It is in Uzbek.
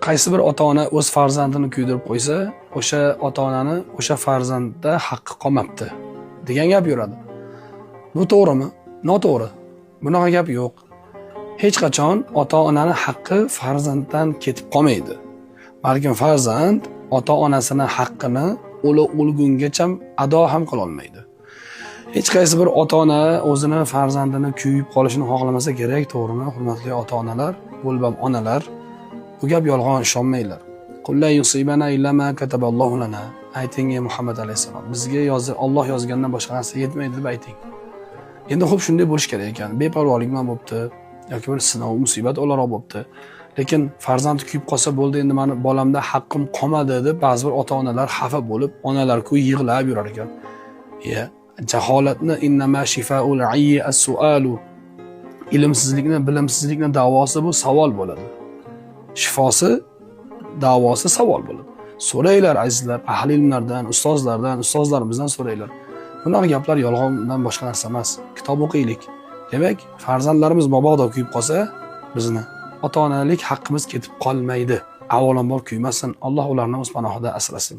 Qaysi bir ota-ona o'z farzandini kuydirib qo'ysa, o'sha ota-onani o'sha farzandda haqqi qolmabdi degan gap yuradi. Bu to'g'rimi? Noto'g'ri. Bunaqa gap yo'q. Hech qachon ota-onani haqqi farzanddan ketib qolmaydi. Balkim farzand ota-onasini haqqini o'la o'lgungacha ado ham qila olmaydi. Hech qaysi bir ota-ona o'zini farzandini kuyib qolishini xohlamasa kerak, to'g'rimi? Hurmatli ota-onalar, bo'lib ham onalar, bu gap yolg'on, ishonmanglar. Qul la yusibana illa ma kataballohu lana. Ayting ey Muhammad alayhissalom, bizga Alloh yozgandan boshqa narsa yetmaydi deb ayting. Endi xo'p shunday bo'lish kerak ekan. Beparvolik bilan bo'pti yoki bir sinov, musibat o'laroq bo'pti. Lekin farzandi kuyib qolsa bo'ldi, endi mani bolamda haqqim qolmadi deb ba'zi bir ota-onalar xafa bo'lib, onalar-ku yig'lab yurar ekan. Ya, jaholatni innama shifaul ayyi as-sualu. Ilmsizlikni, bilimsizlikni davosi bu savol bo'ladi. Shifosi, davosi savol bo'ladi. So'ranglar azizlar, ahli ilmlardan, ustozlardan, ustozlarimizdan so'ranglar. Bunaqa gaplar yolg'ondan boshqa narsa emas. Kitob o'qiylik. Demak, farzandlarimiz mabodo kuyib qolsa, bizni ota-onalik haqqimiz ketib qolmaydi. Avvalambor kuymasin, Alloh ularni o'z panohida asrasin.